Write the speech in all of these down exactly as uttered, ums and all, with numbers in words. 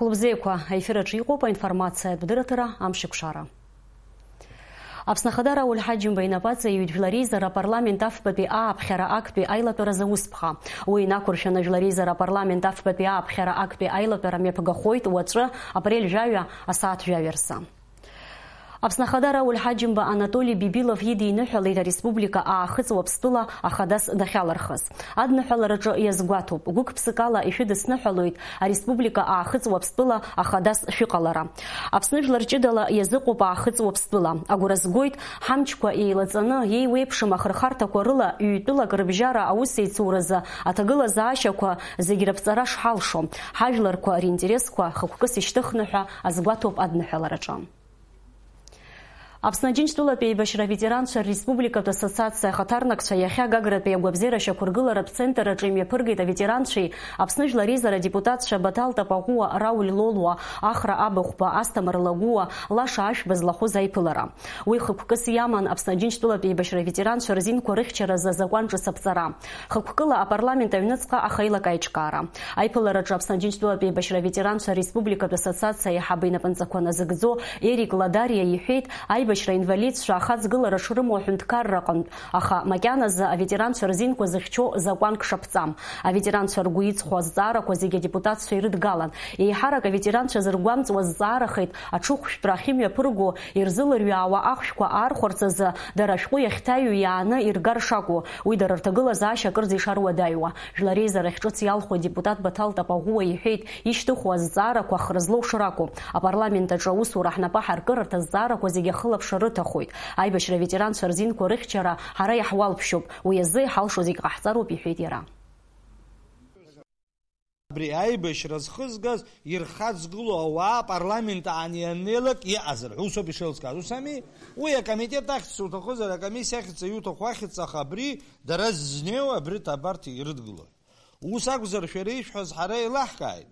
Лыбзиақәа, аефир аҿы иҟоуп аинформациатә дырраҭара Амшеикәшара. Аԥсны Ахада Рауль Ҳаџьымба инапаҵаҩит Жәлар Реизара апарламент афбатәи ааԥхьара актәи аилатәара заусԥха. Уи инақәыршәаны Жәлар Реизара апарламент афбатәи ааԥхьара актәи аилатәара мҩаԥгахоит уаҵәы, апрель жәаҩа, асааҭ жәаҩа рзы. Аԥсны Ахада Рауль Ҳаџьымба Анатоли Бибилов идиныҳәалеит ареспублика Аахыҵ Уаԥстәыла ахадас дахьалырхыз. Адныҳәалараҿы иазгәаҭоуп, гәык-ԥсыкала ишәыдысныҳәалоит ареспублика Аахыҵ Уаԥстәыла ахадас шәыҟалара. Аԥсны жәлар ҷыдала иазыҟоуп Аахыҵ Уаԥстәыла. Агәра згоит, ҳамчқәа еилаҵаны, еиуеиԥшым ахырхарҭақәа рыла ҩ-тәылак рыбжьара аусеицуразы аҭагылазаашьақәа зегь раԥҵара шҳалшо, ҳажәларқәа ринтересқәа хықәкыс ишьҭыхны ҳәа азгәаҭоуп адныҳәалараҿы. Аԥсны Аџьынџьтәылатәи Еибашьра аветеранцәа республикатә ассоциациа ахаҭарнакцәа иахьа Гагратәи агәабзиара ашьақәыргыларатә центр аҿы имҩаԥыргеит аветеранцәеи Аԥсны жәлар реизара адепутатцәа Батал Тапаӷәуа, Рауль Лолуа, Ахра Абыхәба, Асҭамыр Лагәуа, Лаша Ашәба злахәыз аиԥылара. Уи хықәкыс иаман Аԥсны Аџьынџьтәылатәи Еибашьра аветеранцәа рзинқәа рыхьчаразы азакәанҿы саԥҵара. Хықәкыла апарламент аҩныҵҟа ахеилак аиҿкаара. Аиԥылараҿы Аԥсны Аџьынџьтәылатәи Еибашьра аветеранцәа республикатә ассоциациа аиҳабы инапынҵақәа назыгӡо Ерик Ладариа иҳәеит, аибашьра инвалидцәа ахаҵгылара шрымоу аҳәынҭқарра аҟынтә, аха макьаназы аветеранцәа рзинқәа зыхьчо закәанк шаԥҵам. Аветеранцәа ргәы иҵхо азҵаарақәа зегьы адепутатцәа ирыдгалан. Еиҳарак аветеранцәа зыргәамҵуа зҵаарахеит, аҽыхәшәтәра ахьымҩаԥырго, ирзылырҩаауа ахәшәқәа аархәарц азы дара ашәҟәы иахьҭаҩу иааны иргар шакәу, уи дара рҭагылазаашьа акырӡа ишаруадаҩуа. Жәлар реизарахь ҿыц иалху адепутат Баҭал Тапаӷәуа иҳәеит, ишьҭыху азҵаарақәа хра злоу шракәу. Апарламент аҿы аусура ҳнапы ҳаркырарҭа азҵаарақәа зегьы ахылаԥшра рыҭахоит. Аибашьра аветеранцәа рзинқәа рыхьчара ҳара иаҳуалԥшьоуп, уи азы иҳалшо зегь ҟаҳҵароуп, иҳәеит иара. Абри аибашьра зхызгаз ирхаҵгылоу ауаа апарламент аан ианнеилак иҟазар ҳәа усоуп ишеилыскааз, ус ами? Уи акомитет ахьӡ уҭахызар, акомиссиа ахьӡ иуҭаху ахьӡ, аха абри дара зызнеиуа, абри абарҭ ирыдгылоит. Ус акәзар, шәара ишәҳәаз ҳара еилаҳкааит.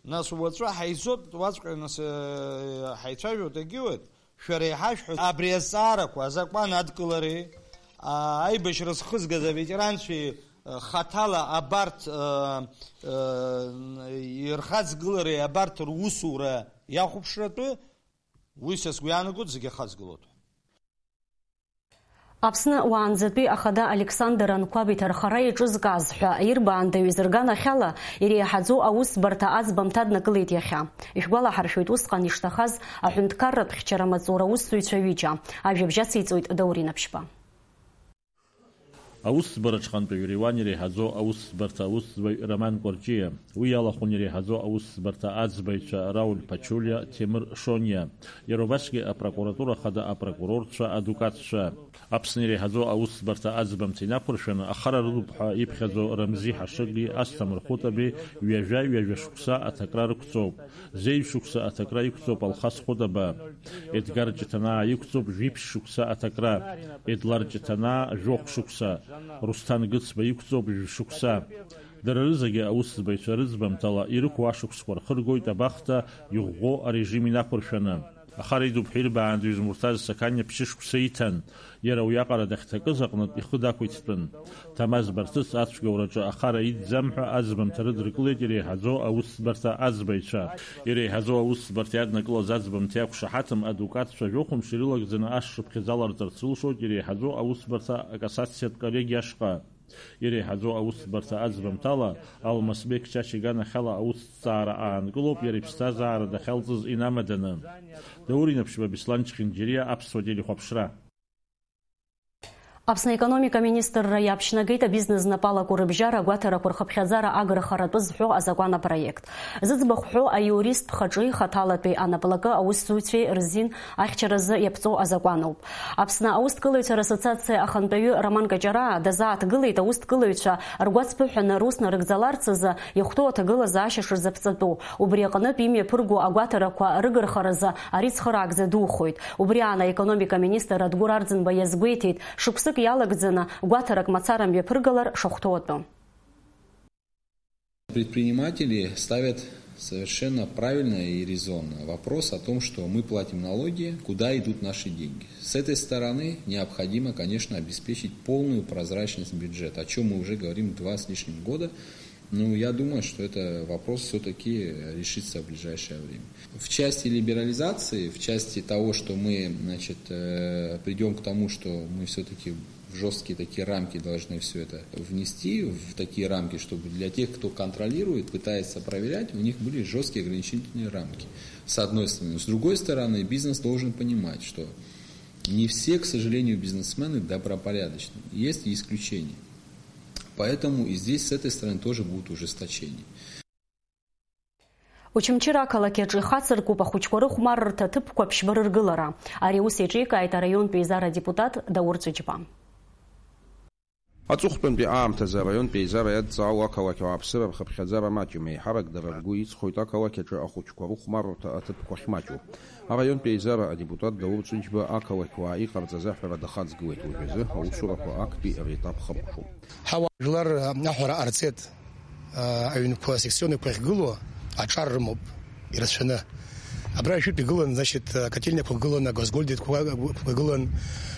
Нас уаҵәы ҳаизоит, уаҵәҟьа нас, э, ҳаицәажәоит, егьиуеит. Шәара иҳашәҳәо абри азҵаарақәа, азакәан адкылареи, а, аибашьра зхызгаз аветеранцәеи, э, хаҭала абарҭ, э, э, ирхаҵгылареи абарҭ русура иахәаԥшратәы, уи са сгәы иаанагоит зегьы ахаҵгылоит. Аԥсны уаанӡатәи ахада Александр Анқәаб иҭархара еиҿызкааз ҳәа ирбаандаҩыз рганахьала, иреиҳаӡоу аусӡбарҭа аӡбамҭа днакылеит иахьа. Ишәгәалаҳаршәоит усҟан ишҭахаз аҳәынҭқарратә хьчара маҵура аусзуҩцәа ҩыџьа. Ажәабжь ациҵоит Даур Инаԥшьба. Аусӡбараҿҟантәи Риуан иреиҳаӡоу аусӡбарҭа аусӡбаҩ Роман Кәарҷиа, уи иалахәын иреиҳаӡоу аусӡбарҭа аӡбаҩцәа Рауль Пачулиа, Ҭемыр Шониа, иара убасгьы апрокуратура хада апрокурорцәа, адукатцәа. Аԥсны иреиҳаӡоу аусӡбарҭа аӡбамҭа инақәыршәаны ахара рыдуп ҳәа иԥхьаӡо Рамзи Ҳашыгли Асҭамыр Хәытаби ҩажәа-ҩажәа шықәса аҭакра рықәҵоуп. Зеижә шықәса аҭакра иқәҵоуп Алхас Хәытаба. Едгар Ҷыҭанаа иқәҵоуп жәиԥшь шықәса аҭакра. Едлар Ҷыҭанаа жәохә шықәса. Русҭан Гыцба иқәҵоуп жәшықәса. Дара рызегьы аусӡбаҩцәа рыӡбамҭала ирықәу ашықәсқәа рхыргоит абахҭа иӷәӷәоу арежим инақәыршәаны. Ахара идуп ҳәа ирбаандаҩыз Мурҭаз Сақаниа ԥшьышықәса иҭан. Иара уиаҟара дахьҭакыз аҟнытә ихы дақәиҭтәын. Ҭамаз Барҭыц ацәгьоураҿы ахара идӡам ҳәа аӡбамҭа рыдыркылеит иреиҳаӡоу аусӡбарҭа аӡбаҩцәа. Иреиҳаӡоу аусӡбарҭа иаднакылаз аӡбамҭа иақәшаҳаҭым адукатцәа жәохәымш ирылагӡаны ашшыԥхьыӡ аларҵарц рылшоит иреиҳаӡоу аусӡбарҭа акассациатә коллегиа ашҟа. Иреиҳаӡоу аусӡбарҭа аӡбамҭала, Алмасбек Чача иганахьала аусҭҵаара аанкылоуп иара иԥсҭазаара дахьалҵыз инамаданы. Даур Инаԥшьба, Беслан Чхинџьириа, Аԥсуа телехәаԥшра. Аԥсны аекономика министрра иаԥшьнагеит абизнес знапы алаку рыбжьара агәаҭарақәа рхыԥхьаӡара агырхаратәы зҳәо азакәан апроект. Зыӡбахә ҳәо аиурист хаҿы ихаҭалатәи анаплакы аусзуҩцәеи рзин ахьчаразы иаԥҵоу азакәаноуп. Аԥсны аусҭгылаҩцәа рассоциациа ахантәаҩы Роман Каҷараа дазааҭгылеит аусҭгылаҩцәа ргәацԥыҳәаны рус нарыгӡаларц азы иахәҭоу аҭагылазаашьа шырзаԥҵатәу. Убри аҟнытә имҩаԥырго агәаҭарақәа рыгырхаразы ари цхыраагӡа духоит. Убри аан аекономика министр Адгәыр Арӡынба иазгәеиҭеит, шықәсык иалагӡаны гәаҭарак мацара мҩаԥыргалар шахәҭоу атәы. Предприниматели ставят совершенно правильно и резонно вопрос о том, что мы платим налоги, куда идут наши деньги. С этой стороны необходимо, конечно, обеспечить полную прозрачность бюджета, о чем мы уже говорим два с лишним года. Ну, я думаю, что это вопрос все-таки решится в ближайшее время. В части либерализации, в части того, что мы, значит, э, придем к тому, что мы все-таки в жесткие такие рамки должны все это внести, в такие рамки, чтобы для тех, кто контролирует, пытается проверять, у них были жесткие ограничительные рамки. С одной стороны. С другой стороны, бизнес должен понимать, что не все, к сожалению, бизнесмены добропорядочны. Есть и исключения. Поэтому и здесь, с этой стороны, тоже будут ужесточения. Очамчыра ақалақь аҿы ихацыркуп ахәыҷқәа рыхәмаррҭа аҭыԥқәа ԥшьба рыргылара. Ари аус еиҿикааит араионтә еизара адепутат Даур Ҵәыџьба. Аҵыхәтәантәи аамҭазы араионтә еизара иадҵаау ақалақь ауааԥсыра рхыԥхьаӡара маҷым, еиҳарак дара ргәы иҵхоит ақалақь аҿы ахәыҷқәа рыхәмаррҭа аҭыԥқәа ахьмаҷу. Араионтә еизара адепутат Даур Ҵәыџьба ақалақьуаа иҟарҵаз аҳәара дахаҵгылеит, уажәазы аусурақәа актәи аретап хыркәшоуп. Ҳауаажәлар аҳәара ҟарҵеит, аҩнқәа, асекционнқәа ахьгылоу аҿар рымоуп ирацәаны. Абра ажәытә игылан, значит, акотельниақәа гылан, агазгольдерқәа гылан.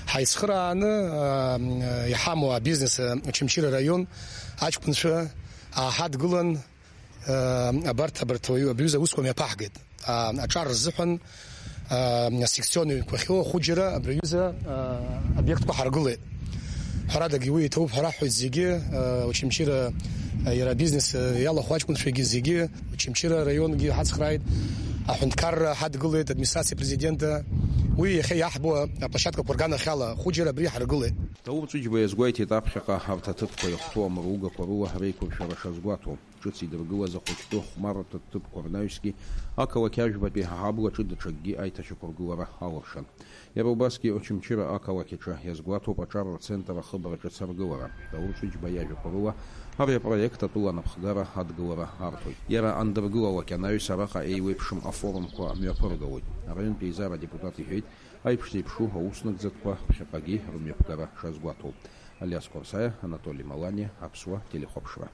Ҳаицхырааны, иҳамоу абизнес, Очамчыра араион аҷкәынцәа ааҳадгылан, Э, абарҭ, абарҭ уаҩы абри аҩыза аусқәа мҩаԥаҳгеит. А, аҿар рзыҳәан, а, асекционҩқәа ахьоу ахәыџьара абри аҩыза, а, обиектқәа ҳаргылеит. Ҳәарадагьы уи иҭоуп ҳәа раҳҳәоит зегьы, а, Очамчыра, а, иара абизнес, а, иалахәу аҷкәынцәагьы зегьы, Очамчыра араионгьы ҳацхрааит, аҳәынҭқарра ҳадгылеит, администрациа президента. Уи иахьа иаҳбо аплощадкақәа рганахьала ахәыџьара абри ҳаргылеит. Даур Ҵәыџьба иазгәеиҭеит аԥхьаҟа арҭ аҭыԥқәа иахәҭоу амругақәа рыла реиқәыршәара шазгәаҭоу. Ҿыц идыргылаз ахәыҷтәы хәмаррҭа ҭыԥқәа рнаҩсгьы ақалақь ажәбатәи ҳаблаҿы даҽакгьы аиҭашьақәыргылара алыршан. Иара убасгьы Очамчыра ақалақь аҿы иазгәаҭоуп аҿар рцентр ахыбра ҿыц аргылара. Даур Ҵәыџьба иажәақәа рыла, ари апроект атәыла анапхгара адгылара арҭоит. Иара андыргылалак анаҩс араҟа еиуеиԥшым афорумқәа мҩаԥыргалоит. Араионтә еизара адепутат иҳәеит, аиԥш зеиԥшу аус нагӡатәқәа ԥхьаҟагьы рымҩаԥгара шазгәаҭоу. Алиас Қәарсаиа, Анатоли Маланиа, Аԥсуа телехәаԥшра.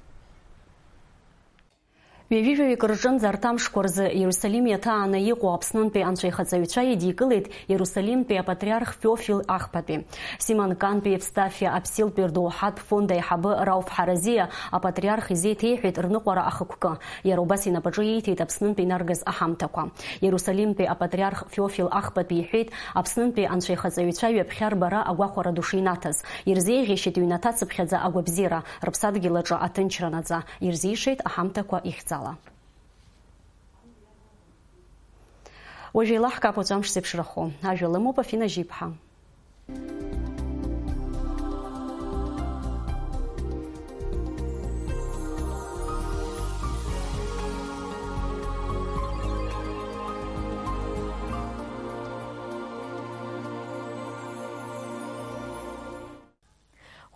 Ҩажәижәаҩык рҿынӡа арҭ амшқәа рзы Иерусалим иаҭааны иҟоу Аԥснынтәи Анцәа ихаҵаҩцәа идикылеит Иерусалимтәи апатриарх Феофил Ахԥатәи. Симон Кантәи Евстафиа Аԥсилтәи рдоуҳатә фонд аиҳабы Рауф Ҳаразиа апатриарх изеиҭеиҳәеит рныҟәара ахықәкы. Иара убас инапаҿы ииҭеит Аԥснынтәи инаргаз аҳамҭақәа. Иерусалимтәи апатриарх Феофил Ахԥатәи иҳәеит, Аԥснынтәи Анцәа ихаҵаҩцәа ҩаԥхьа рбара агәахәара ду шинаҭаз. Ирзеиӷьеишьеит ҩнаҭацыԥхьаӡа агәабзиара, рыԥсадгьыл аҿы аҭынчра наӡа, ирзишеит аҳамҭақәа ихьӡала. Уажә еилаҳкаап уаҵәы амш зеиԥшрахо. Ажәа лымоуп Афина Жьиԥҳа.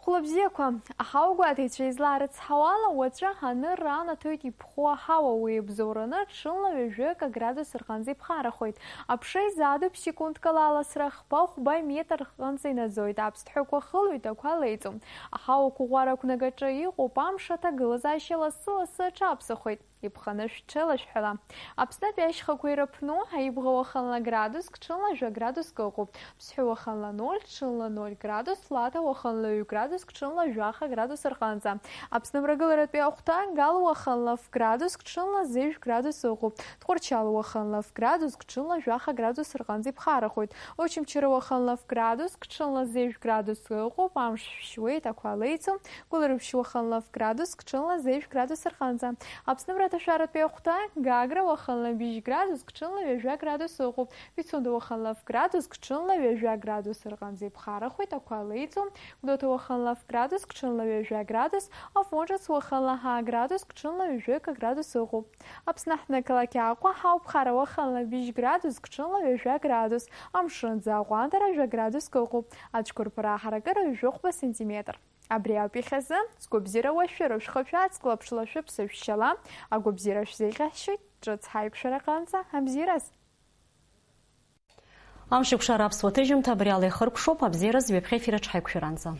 Хәлабзиақәа, аҳауагәаҭаҩцәа излаарыцҳауала, уаҵәы анырра анаҭоит иԥхоу аҳауа, уи иабзоураны ҽынла ҩажәи акы градус рҟынӡа иԥхарахоит. Аԥша изаатуп секундк ала аласра хԥа-хәба метр рҟынӡа инаӡоит, аԥсҭҳәақәа хылоит, ақәа леиҵом. Аҳауа қәыӷәӷәара ақәнагаҿы иҟоуп, амш аҭагылазаашьа лассы-лассы аҽаԥсахоит. Иԥханы шәҽеилашәҳәала. Аԥснытәи ашьхақәа ирыԥну, Аибӷа уахынла градуск, ҽынла жәа градуск ыҟоуп. Ԥсҳәы уахынла ноль, ҽынла ноль градус, Лаҭа уахынла ҩ градуск, ҽынла жәаха градус рҟынӡа. Аԥсны мрагыларатәи ахәҭа, Гал уахынла ф градуск, ҽынла зежә градус ыҟоуп. Тҟәарчал уахынла ф градуск, ҽынла жәаха градус рҟынӡа иԥхарахоит. Очамчыра уахынла ф градуск, ҽынла зежә градус ыҟоуп, амш шәшьуеит, ақәа леиҵом. Гәылрыԥшь уахынла ф градуск, ҽынла зежә градус рҟынӡа. Аԥсны мраҭашәаратәи ахәҭа, Гагра уахынла быжь градуск, ҽынла ҩажәа градус ыҟоуп. Пицунда уахынла ф градуск, ҽынла ҩажәа градус рҟынӡа иԥхарахоит, ақәа леиҵом. Гәдоуҭа уахынла ф градуск, ҽынла ҩажәа градус, Афон ҿыц уахынла ҳа градуск, ҽынла ҩажәи акы градус ыҟоуп. Аԥсны аҳҭнықалақь Аҟәа ҳауп, Хара уахынла быжь градуск, ҽынла ҩажәа градус, амшынӡы аҟәандара жәа градуск ыҟоуп, ацәқәырԥара аҳаракыра ҩажәи хәба сантиметр. Абри ауп иахьазы, сгәабзиара уашәшәыроуп, шәхы шәааҵ, клаԥшла шәыԥсы шәшьала, агәабзиара шәзеиӷьасшьоит, ҿыц ҳаиқәшәараҟынӡа, абзиараз! Амшеикәшара аԥсуа ҭыжьымҭа абри ала ихыркәшоуп, абзиараз ҩаԥхьа ефир аҿы ҳаиқәшәаранӡа.